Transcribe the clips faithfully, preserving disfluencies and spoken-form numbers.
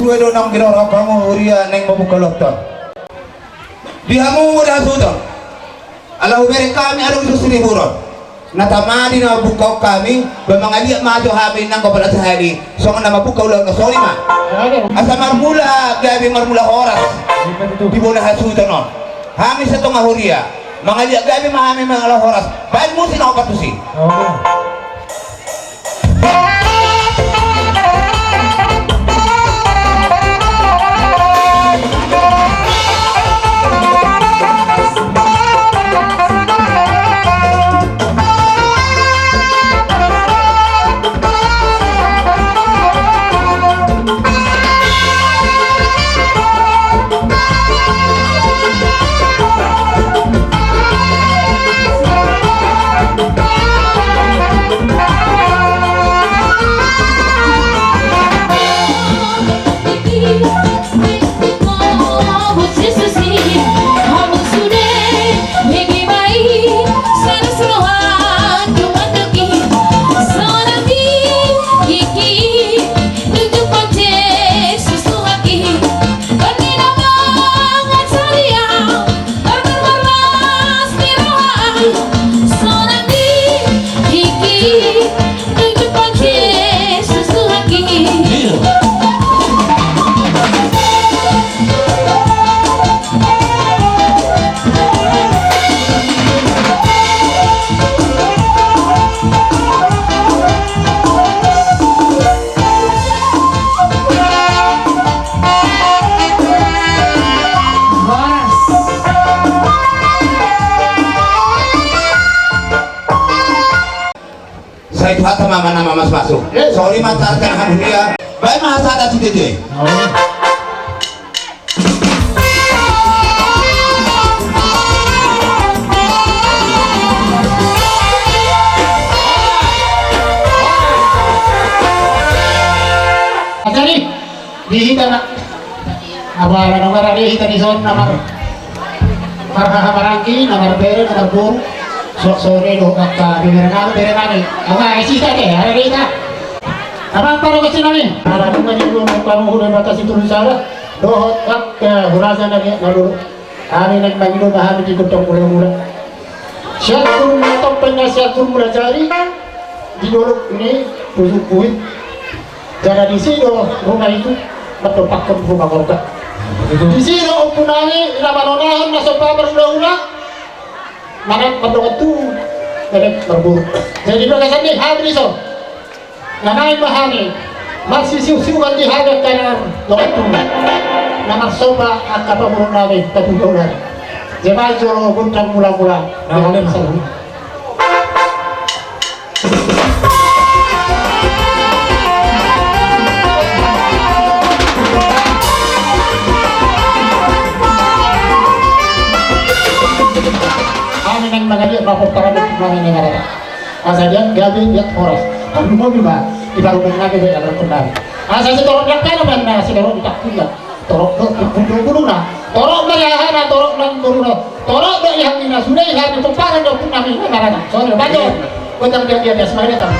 Dua do naung ginoaron hamu huria naeng mambuka ulaonta on. Di hamu molo hasuhuton, ala hubereng hami adong di son saribu on. Na tama di na mambuka on hami, ba mangaliat ma jo hami nang gopan sahali songon na mambuka ulaon on, sori ma. Asa marmula gabe marmula horas di bona hasuhuton on. Hami satonga huria mangaliat gabe ma hami marmula horas. Baen musik na opat tusi. Sai tu hata mama nama mas masuk. Sori ma tarkan hamu dia. Baik ma hasada tu dia. Jadi di hita na, apa na nomor ada hita di son nomor. Marhaha maranggi, na marbere, na marboru. Suang sore dohot angka bere nami, bere nami. Angka isi saja, ada di ita. Apa, apa lo kecil nami? Ala nunga di dulu, kamu udah batasi turun sana. Dohot angka huraja nami, na dulu. Hami naeng mangido ma hami di gondang mula-mula. Sian turun mula topeng na sian turun mula jari. Di dolok ni, pusuk kuit. Jala disi do ruma i tu mandompakkon ruma korban. Disi do ompu nami na manonahon na somba marhula-hula. Manat mandongan tu, manat marboru. Jadi bagasan ni hami dison. Na naeng ma hami marsisiusiuan di hami angka na dongan tu, na marsomba angka pamoruon nami patuduhon. Jemai jolo gondang mula-mula. Di hami saluhutna. Hami naeng mangaliat ma pomparan nami na marata. Asa dia gabe dia horas. Kan mobil ba di baru nami be ada kenal. Asa si torop dia kan mana si torop tak punya. Torop do, bulu-buluna. Torop do i hahana, torop nang boruna. Torop do i hangina, sude i hami pomparan do pun nami na marata. Songon i do, bajo. Gondang dia dia dia semangat datang.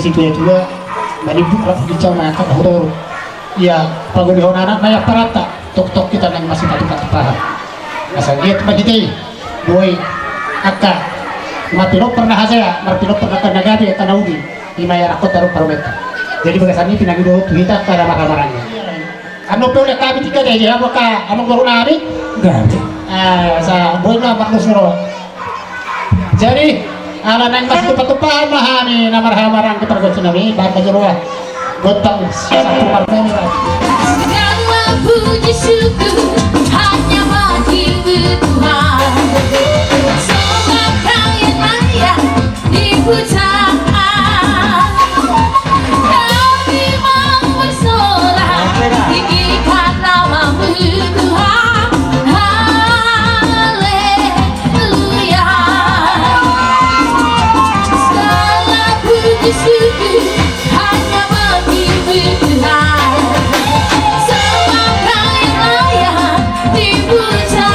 Situa-tua manimbuk rap di cau na angkat na hutoru. Ia pagolihon anak na ia paranta toktok hita naeng masipatupa-tupahan. Asa giat ma hita i boi angka marpinompar na hasea, marpinompar angka na gabe, angka na uli. Ima ia rakkon tarup parumenta. Jadi bagasan i pinangido tu hita angka na marhamaranggi. Annon pe uli hami tingki on, jadi hamu angka amang boru nami. Gabe. Ah, sa boi na marlos ni roha. Jadi ala naeng masitupa-tupa ma hami na marhamaranggi pargonsi nami, bahen ma jolo gontang sapu parmeni. Segala puji syukur hanya bagi Tuhan. Semua kaya raya di puja. Kami mau bersorak tinggikan nama-Mu Tuhan. Haleluya. Segala puji syukur hanya bagi-Mu Tuhan. Semua kaya raya di puja.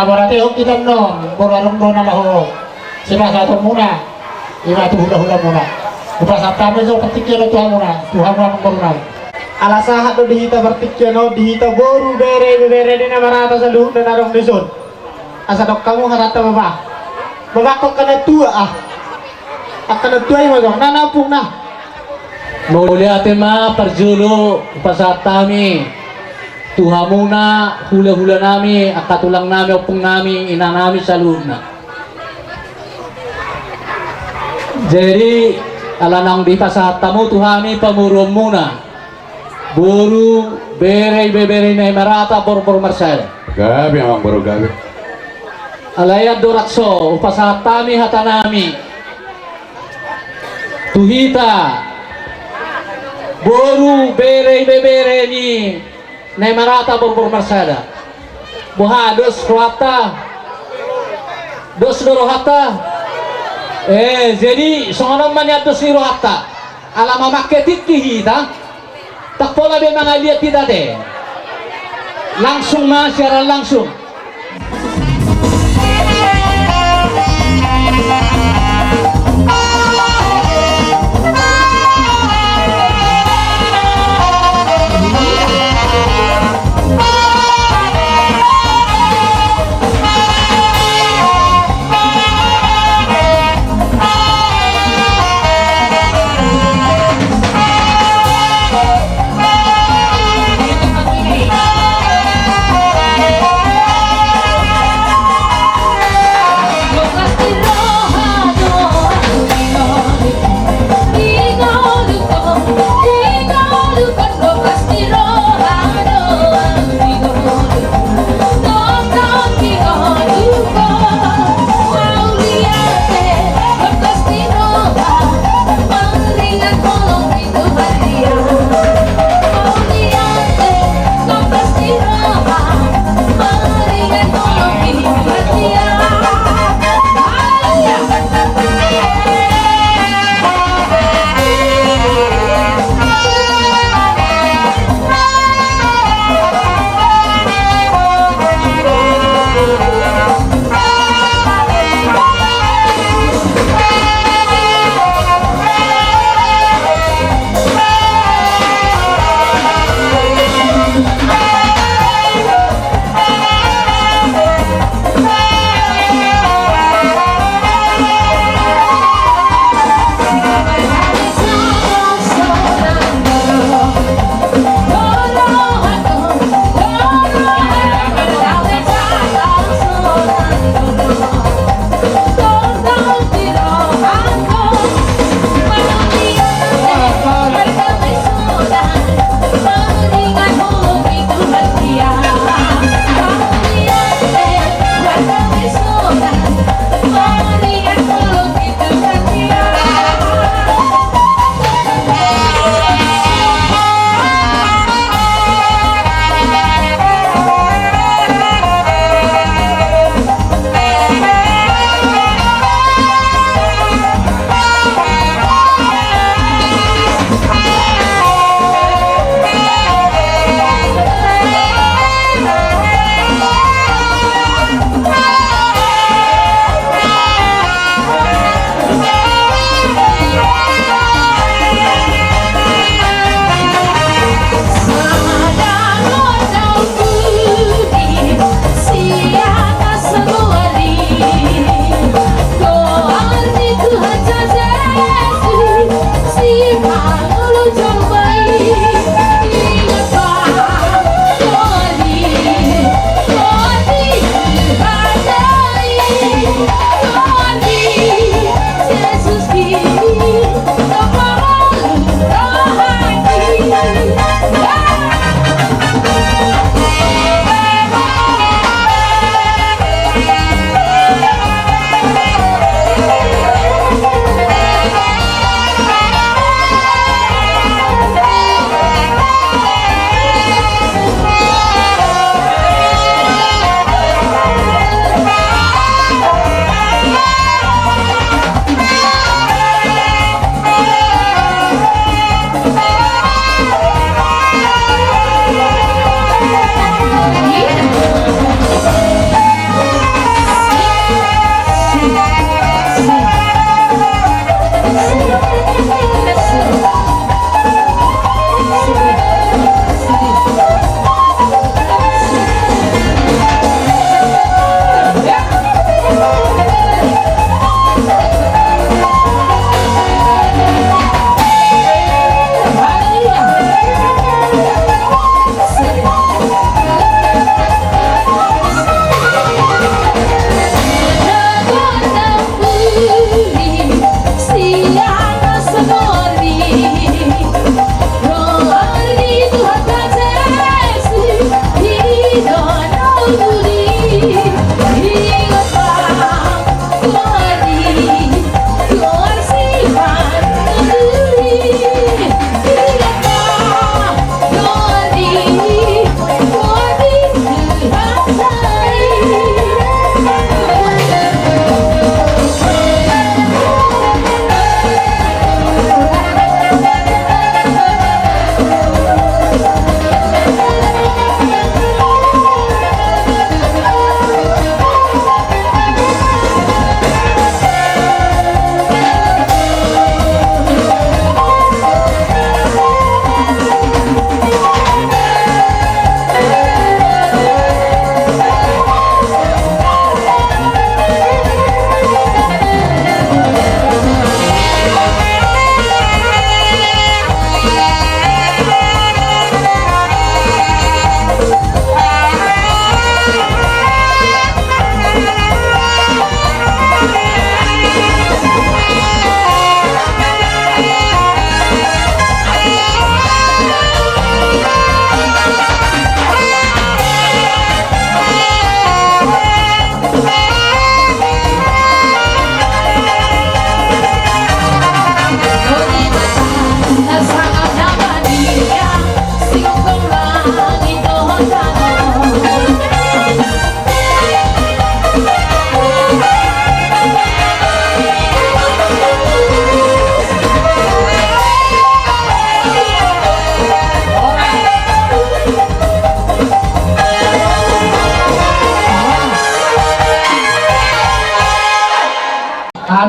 Berarti hita annon, boru, adong do na laho sipasahatonmuna, ima tu hula-hulamuna. Hupasahat hami jo partingkian on tu hamuna, tu hamu amangborunami. Ala sahat do di hita partingkian on, di hita boru, bere, ibebere ni na marata saluhutna na adong dison. Asa dok hamu hatanta, bapa. Bapa, angka na tua, ah. Angka na tua i ma jo, na nampuna. Mauliate ma parjolo hupasahat hami tu hamuna, hula-hulanami, angka tulangnami, ompungnami, inanami saluhutna. Jadi, ala naung dipasahat hamu tu hami pamoruonmuna, boru, bere, ibebere na i marata, borbor marsada. Gabe, amangboru, gabe. Alai andorang so hupasahat hami hatanami tu hita boru, bere, ibebere ni na i marata, borbor marsada. Boha, dos rohanta? Dos do rohanta? Eh, jadi songon on ma nian dos ni rohanta. Ala mamangke tingki hita. Ndang pola be mangaliat hita ate. Langsung ma siaran langsung.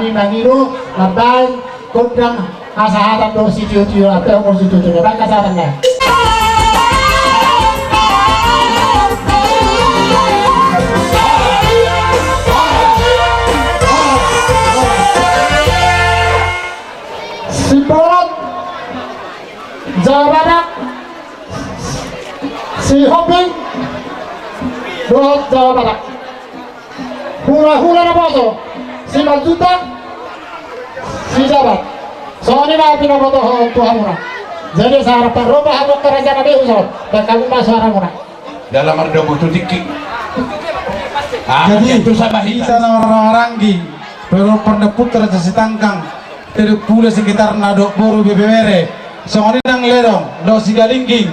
Mangido, mambaen gondang hasahatan dohot sitiotio, ate umur sitiotio, baen hasahatan na. Simbolon, Jawa Barat, Sihombing dohot Jawa Barat. Hulahula naposo, Simanjuntak, Sijabat. Songon i ma pinobotohon tu hamuna. Jadi sahat parroba hamu angka raja na behusol, baen hamu ma suaramuna. Dalam arda butuh tingki. Ah, jadi, itu sama hita. Hita na marhahamaranggi, perlu pernah putra Sitanggang, Teluk Pulu sekitarna dohot boru Ibebere. Songon i nang Ledong dohot Sigalingging,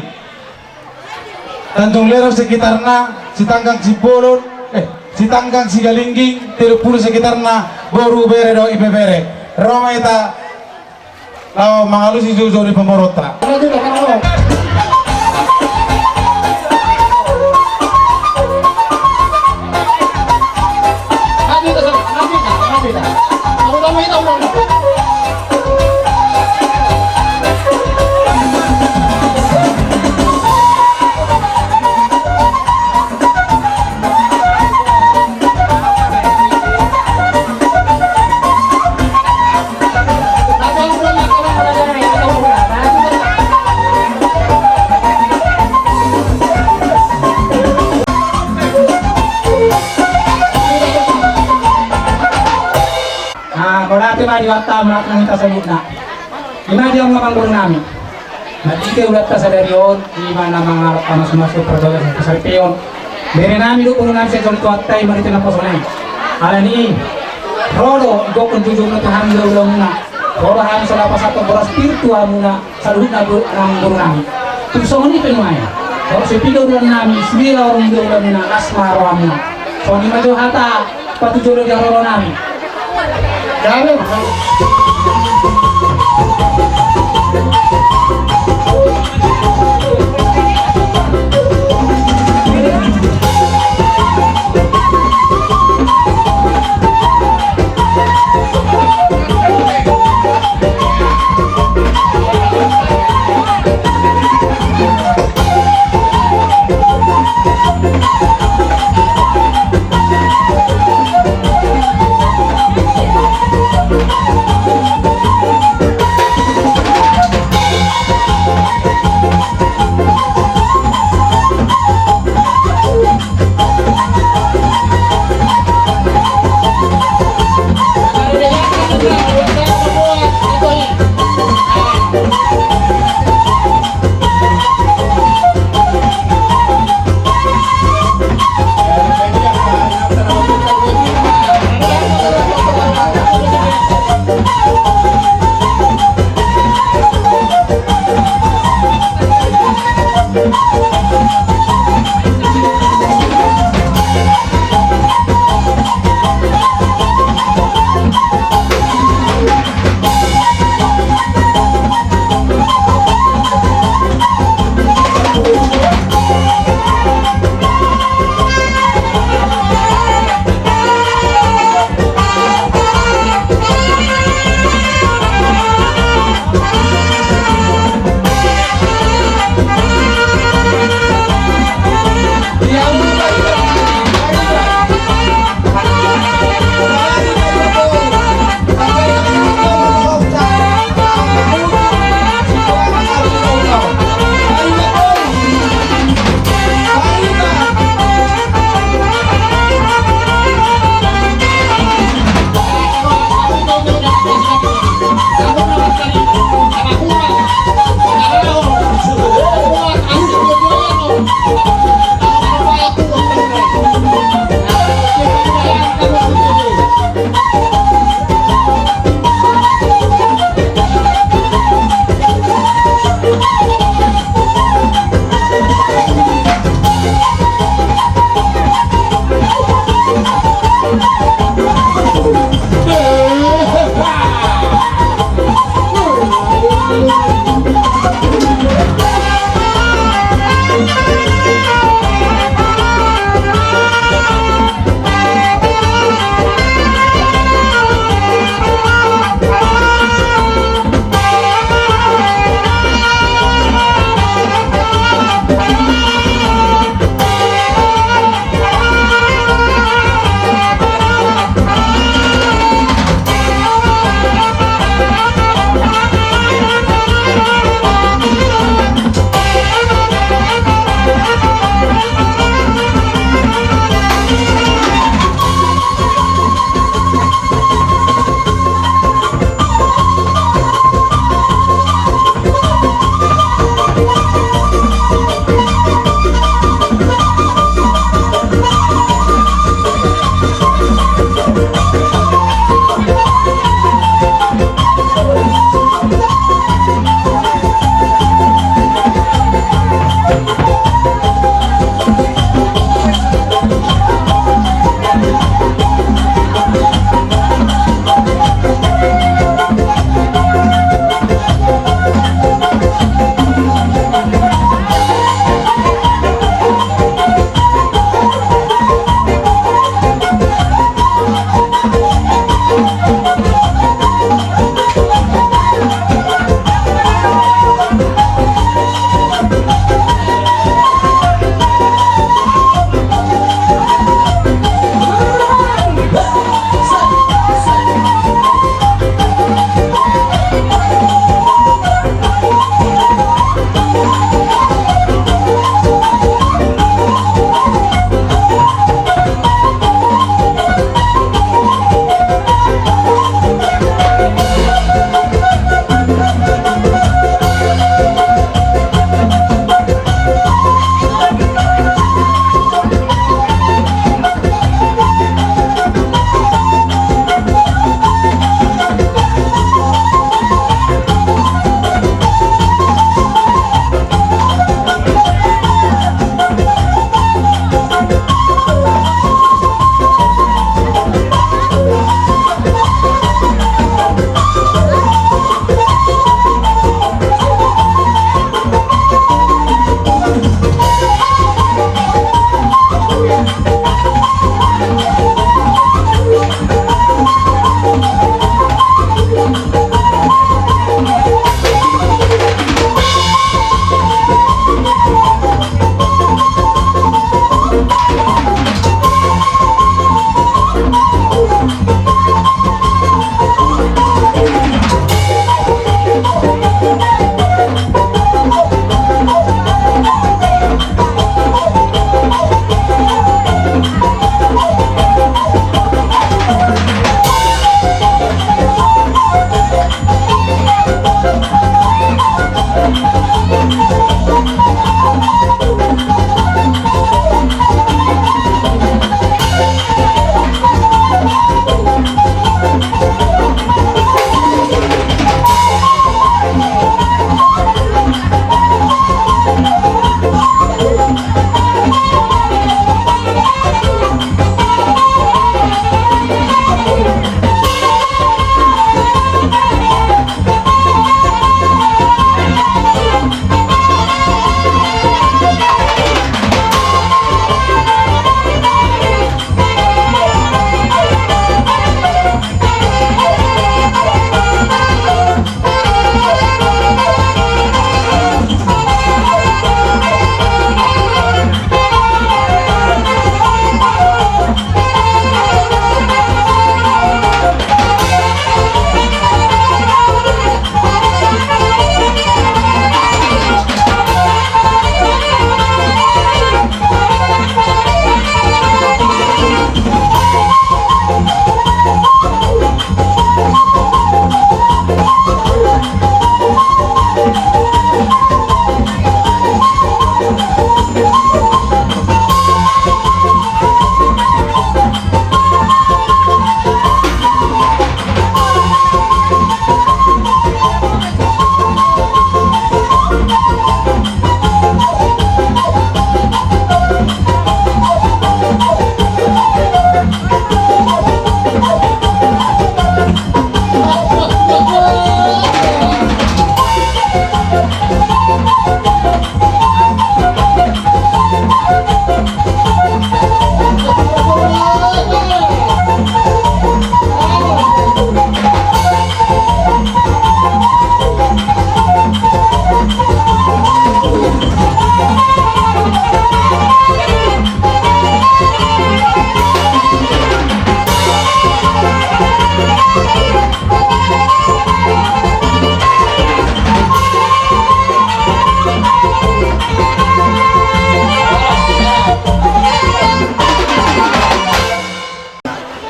Tanjung Lerong sekitarna, Sitanggang Simbolon, eh, Sitanggang Sigalingging, Teluk Pulu sekitarna, boru Ibebere dohot Ibebere. Ro ma hita laho mangalusi joujou ni pamoruonta. Ah, mauliate ma di Debata, mauliate ma di hita saluhutna. Ima di hamu amangboru nami. Marhite ulaonta sadari on, ima na mangalap pamasumasu, parbagason, pasaripeon bere nami dohot boru nami sian jolo tu hita i, marhite naposo nai. Alani i, ro do igokhon joujou na tu hami ulaonmuna. Ro do hami sala pasahathon boras pir tu hamuna saluhutna boru nami. Tung songon i pe nuaeng, ro sipiga ulaon nami, sude ro ulaonmuna, las ma rohamuna. Songon i ma jo hata patujolo di haroro nami.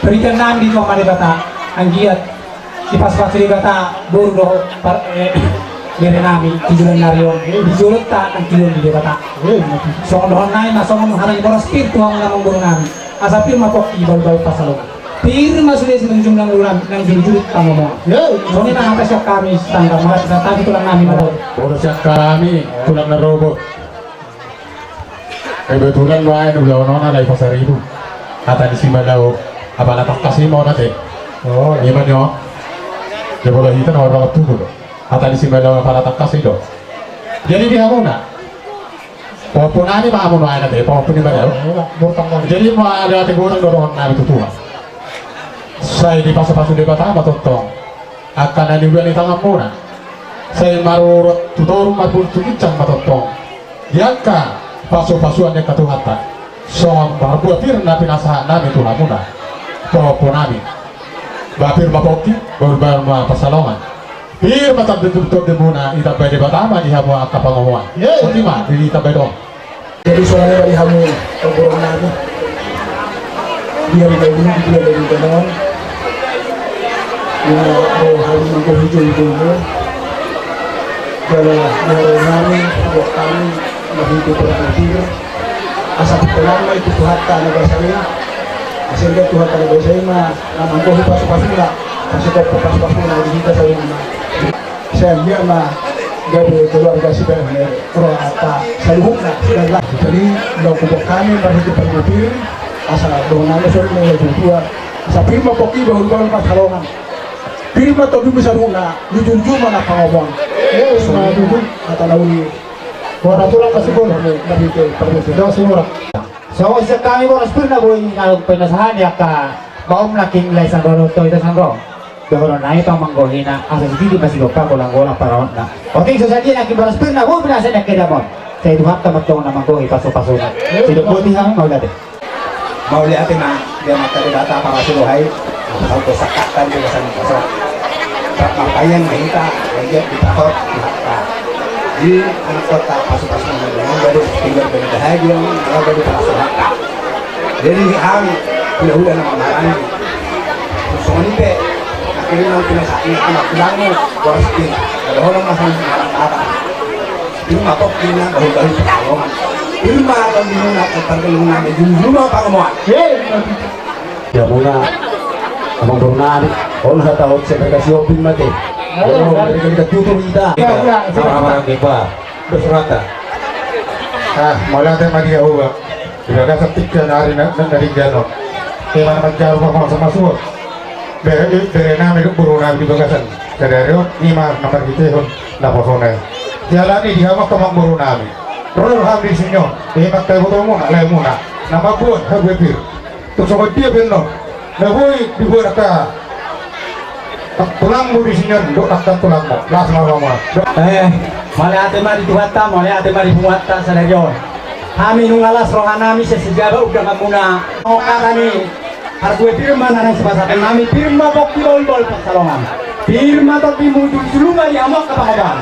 Pernikahan nami di Tuhan ma Debata, anggiat dipasupasu Debata boru dohot par-, eh, bere nami di joloan ni ari on, di joloanta nang tujuan ni Debata. Songon dohonon nami ma songon hata ni boras pir tu hamu amangboru nami. Asa pir ma pongki bahulbahul pansalongan. Pir ma sude simanjujung nang julu-, nang julujulu pangomoan. Songon i ma hata sian hami sitanggang, mauliate ma sian hami tulang nami na rorobot. Mauliate sian hami tulang na rorobot. Kebetulan nuaeng ulaon on alai Pasaribu. Hata ni Simalaho apala tangkas i ma on ate. Ima ni on. Jabolo hita na marbangat tubu do. Hata ni Simalaho apala tangkas i do. Jadi di hamuna. Pahompu nami ma hamu nuaeng ate, pahompu ni Simalaho. Jadi mauliate godang do dohonon nami tu Tuhan. Sai dipasupasu Debata ma tongtong angka na niula ni tanganmuna. Sai marurut tu toru, marpudun tu ginjang ma tongtong di angka pasupasuan ni angka Tuhanta. Songon parbue pir na pinasahat nami tu hamuna, pahompu nami. Ba pir ma pongki, bahulbahul ma pansalongan. Pir ma tondimuna, ditambai Debata ma di hamu angka pangomoan. Boti ma ditambai do. Jadi songon i ma di hamu parboruon nami. Di ari na uli di bulan na uli on. Ima ro hami manggohi joujouna. Jala di ari nami, buat hami, marhite parbue pir. Asa pir ma i tu Tuhanta na basa i. Asa i Tuhanta na basa i ma na manggohi pasupasuna. Asa i pasupasuna di hita saluhutna. Sai anggiat ma gabe keluarga sibahen roha saluhutna. Jadi na huboan hami marhite parbue pir, asa dohonon nami songon i ma tutu. Asa pir ma pongki, bahulbahul pansalongan. Pir ma tondimi saluhutna, jujur ma na pangomoan. Songon i ma tutu hata na uli. Songon sian hami boras pir na boi na pinasahat ni angka baom nangkin lae Sandro dohot Ita Sandro. Dohonon nami pamanggohina, asa sititi ma sigompa, golanggolang paraonna. Oke, so sadia nangkin boras pir na boi pinasahat ni angka idaon on. Sai Tuhanta ma tongtong na manggohi pasupasuna. Sidok boti hami, mauliate. Mauliate ma di Amanta Debata parasi roha i. Saut do sangkapta di bagasan baso. Marpaingot ma hita, anggiat dipatop Tuhanta. Di anak kota pasupasu na gabe tinggal benda haji yang gabe parasi roha. Jadi hami hulahula na marhaha. Songon i pe, akhirna pinasahat ni anak tulangmu boras pir. Dohonon ma songon i ma hata. Pir ma pongki, bahulbahul pansalongan. Pir ma tondimuna, pargellengunami, jumjuma pangomoan. Di hamuna amangboru nami, on hata on sian berkasi opin mate. Berkasi tutur hita. Sama-sama nang kita. Berserata. Ah, mauliate ma di ahu ba. Di bagasan tingki na ari na, na, na denggan on. Ima na manjalo pamasumasu. Bere, bere nami dohot boru nami di bagasan sadari on, ima na marhitehon naposona i. Jala ni di hamu angka amangboru nami, ro do hami disi on, ima angka ibotomuna, laemuna na mamboan habue pir. Tung songon dia pe annon na boi diboan angka tulangmu disi on dohot angka tulangmu, las ma rohamuna. Eh, mauliate ma di Tuhanta, mauliate ma di punguanta sadari on. Hami nunga las rohanami sian sijabat undanganmuna. Songon hata ni Parbue pir ma na naeng sipasahaton nami, pir ma pongki, bahulbahul pansalongan. Pir ma tondimuna, jujur ma di hamu angka pangomoan.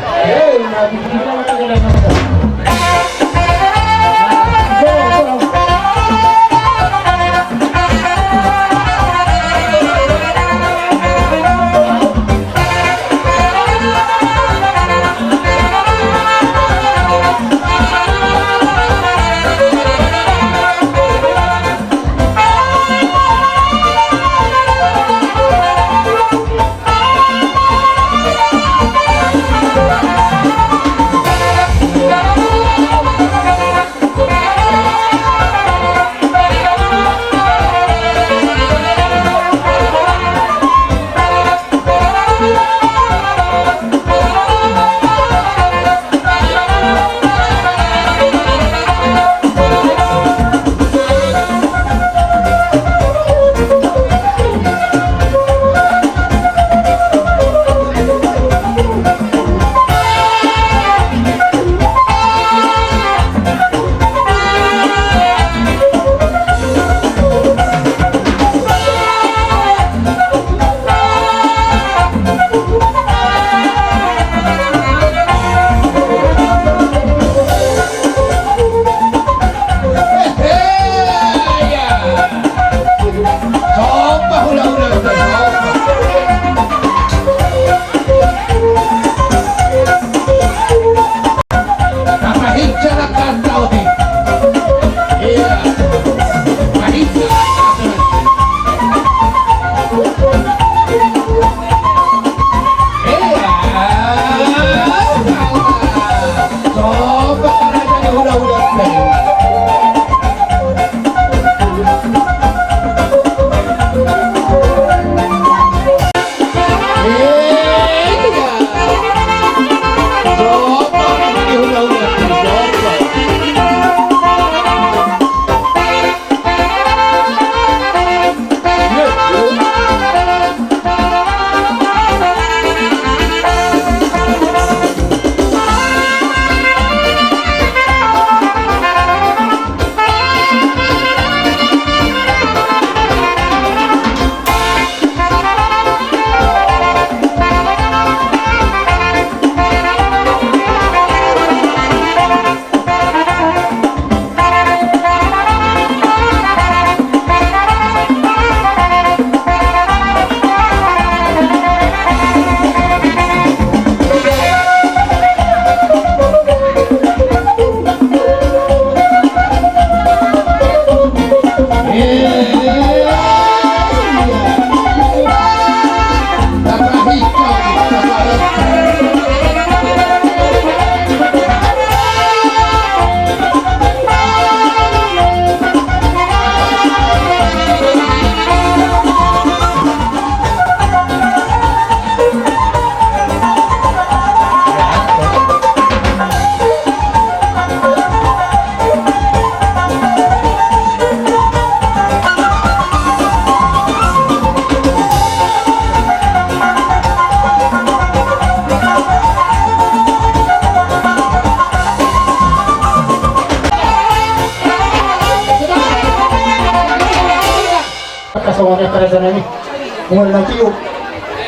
Mulai na tiup.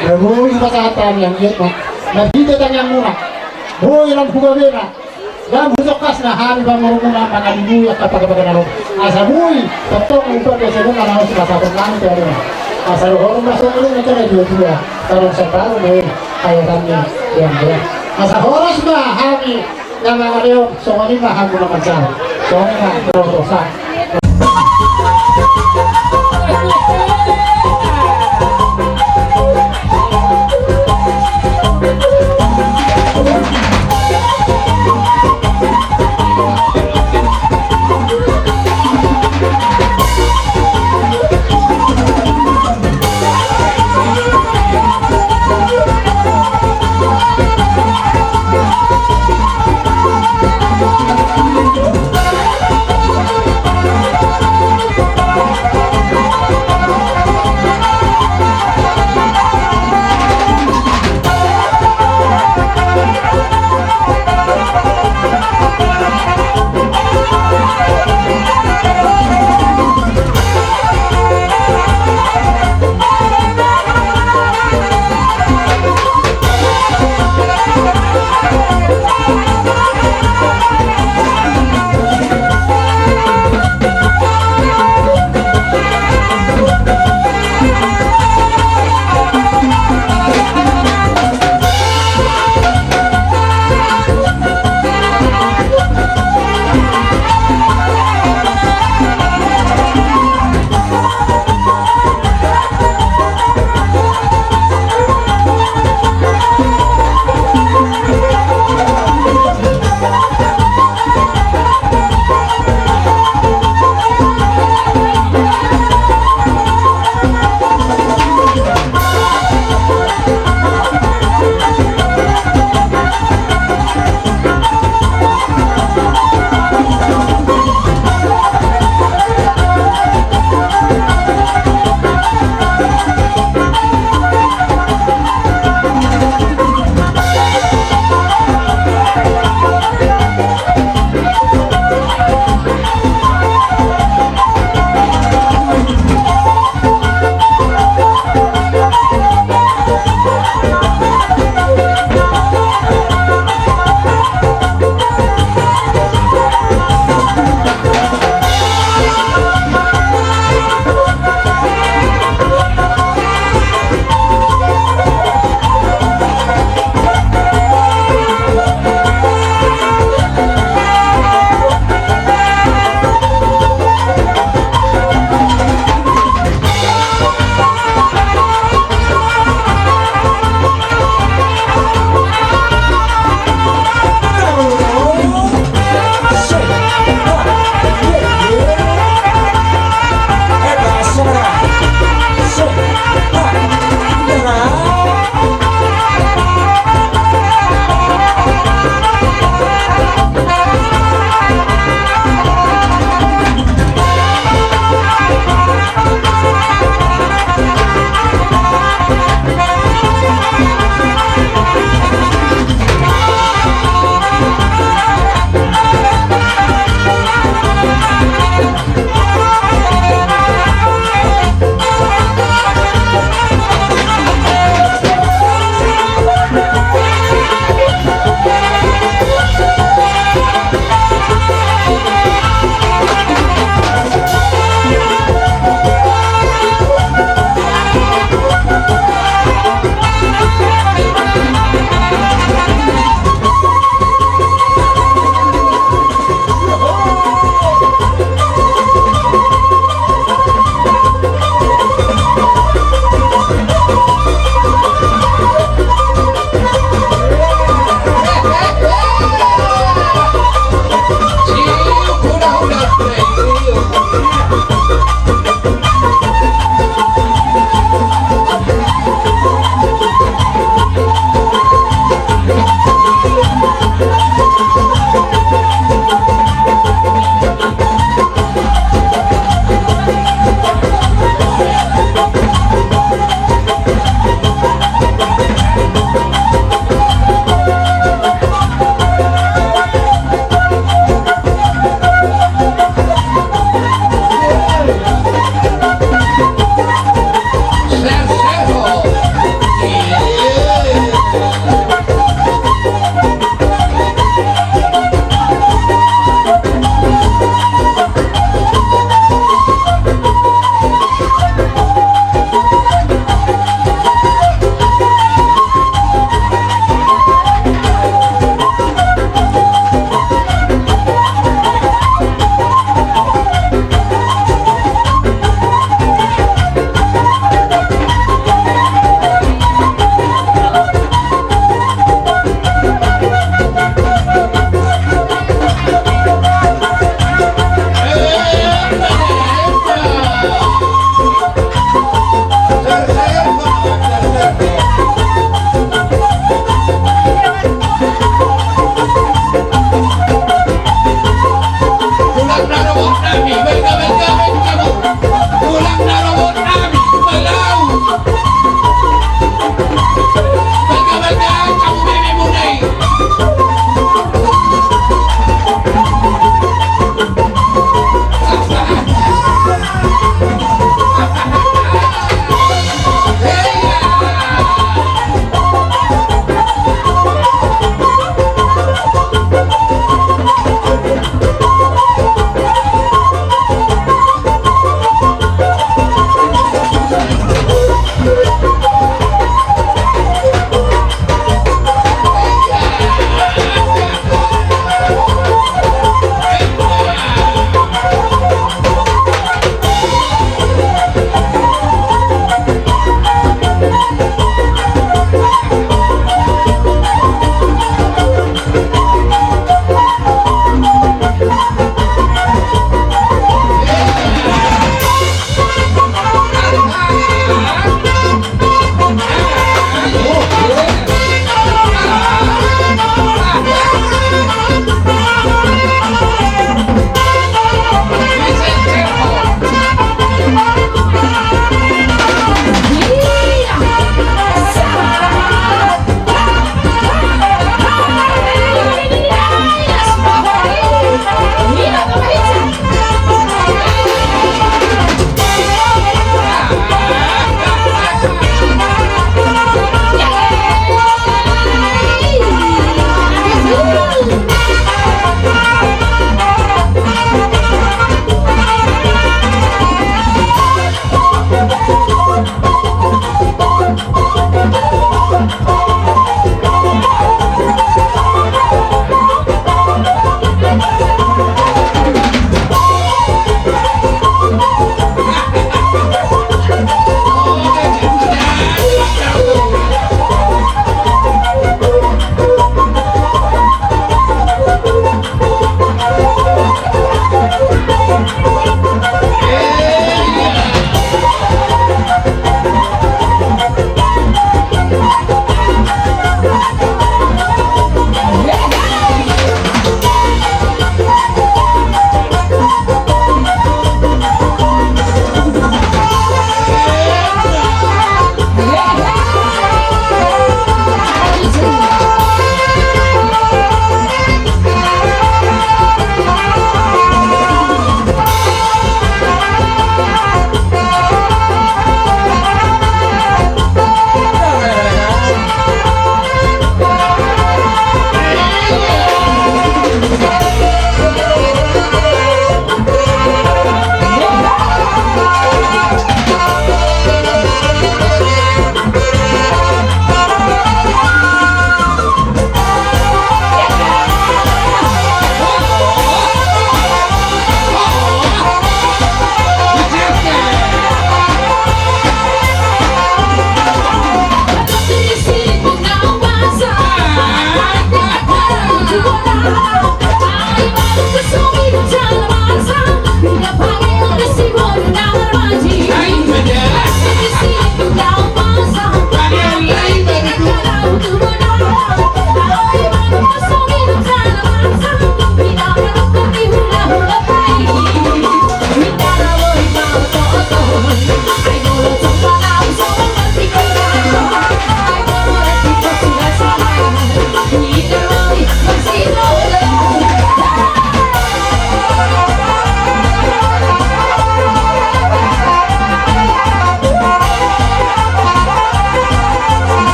Na boi hupasahat hami anggiat ma na hita tangiangmuna. Boi lam hugabena. Lam hutongkasna hami pangorumuna mangalului angka pagabaga na ro. Asa boi tongtong umpat dosa na naung sipasahaton nami tu ari on. Asa dohonon ma songon i na tena dua dua. Tarong sabaru boi. Ayo kami yang dia. Asa horas ma hami. Yang mana dia songon i ma hamu na manjalo. Songon i ma.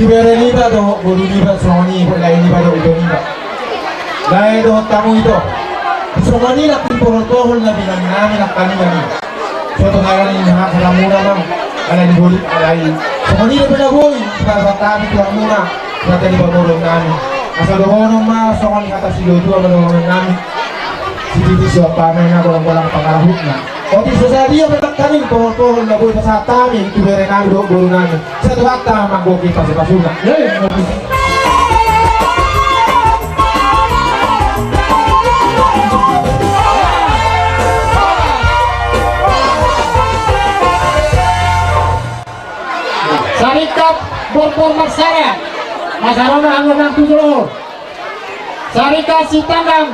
Tubere niba dohot boru niba songon i, lae niba dohot ito niba. Lae dohot hamu ito. Songon i nangkin pohol-pohol na binahen nami nangkaningan i. Sotung ala ni hata muna ma, ala ni boru, ala i. Songon i dope na boi, pasahat hami tu hamuna, hata ni parboruon nami. Asa dohonon ma, songon i hata sidohonon nami. Sititi suap panena, golang-golang pangarahutna. Otik so sadia pe nangkaning pohol-pohol na boi pasahat hami tu bere nami dohot boru nami. Sai Tuhanta ma manggohi pasu-pasuna. Sarikat Borbor Marsada. Masa ro ma hamu amang tu jolo. Sarikat Sitanggang.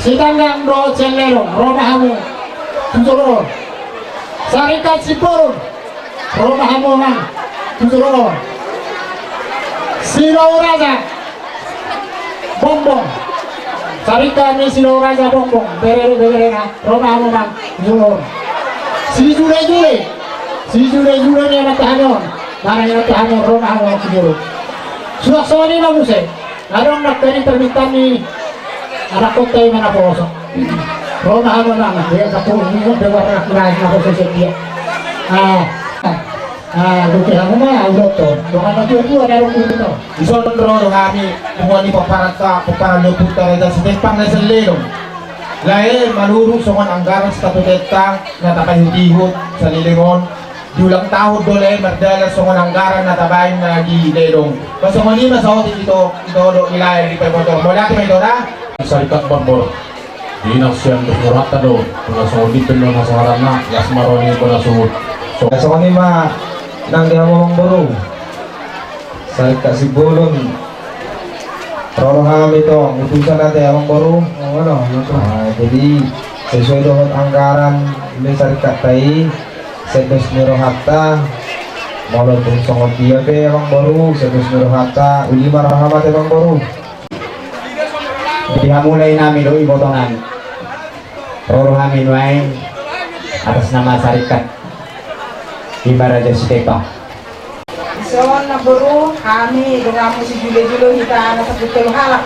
Sitanggang dohot Sianledong, ro ma hamu tu jolo. Sarikat Simbolon, ro ma hamu amang tu jolo. Silau Raja Bongbong. Sarikat ni Silau Raja Bongbong, bere, bere, bere na, ro ma hamu amang tu jolo. Sijule-jule. Sijule-jule ni amanta hami on. Mana ni amanta hami on, ro ma hamu amang tu jolo. Suang songon i ma muse. Adong nangkaning permintaan ni anakhonta i ma naposo. Ro ma hamu amang, dia kapung ni on, dia warna kuning naposo sian dia. Ah, ah, dope hamu ma, udoto. Dongan na tua-tua, na adong udoto. Dison ro do hami, punguan ni pomparan ta, pomparan ni ompunta Raja Sitepang na Sianledong. Lae, manurut songon anggaran statutenta, na tapaihut-ihut, saleleng on. Di ulang tahun do lae mardalan songon anggaran na tabaen na di Ledong. Ba songon i ma saotik ito, ito dohot ni lae di Pemotong. Mauliate ma ito da. Sarikat Borbor. Dinas sian dos ni rohanta do. Pala songon i pe do na saharanna, las ma roha ni bona suhut. So. Ya, songon i ma nang di hamu amang boru. Sarikat Simbolon. Ro do hami tong, utusan ate amang boru. Oh, ro, ro. Ah, jadi sesuai dohot anggaran ni sarikatta i, sian dos ni rohanta, molo tung songon dia pe amang boru, sian dos ni rohanta, uli ma roham ate amang boru. Jadi hamu lae nami dohot iboto nami. Ro do hami nuaeng atas nama sarikat. I ma Raja Sitepa. Dison namboru, hami donganmu sijule-jule hita na sampulu tolu halak.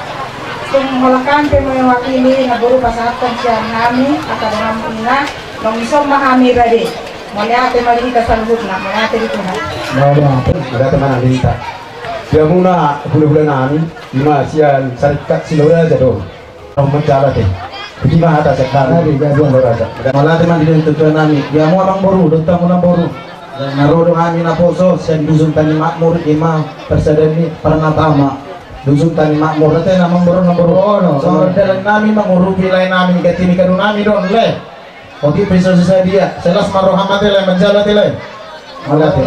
Tung holan pe mewakili namboru pasahathon sian hami angka donganmu i, naung dison ma hami rade. Mauliate ma di hita saluhutna, mauliate di Tuhan. Mauliate ma di hita. Di hamuna hulahula nami, i ma sian sarikat Silau Raja do. Manjalo ate. Iti ma hata sian hami. Mauliate ma di Tuhan nami. Di hamu amang boru dohot hamu namboru. Na ro do hami naposo sian Dusun Tani Makmur, i ma parsadaan ni parna tama. Dusun Tani Makmur ate na amang boru namboru. Songon dalan nami mangurupi lae nami, ganti ni kadu nami do on lae. Otik pe so sadia, sai las ma roham ate lae, manjalo ate lae. Mauliate.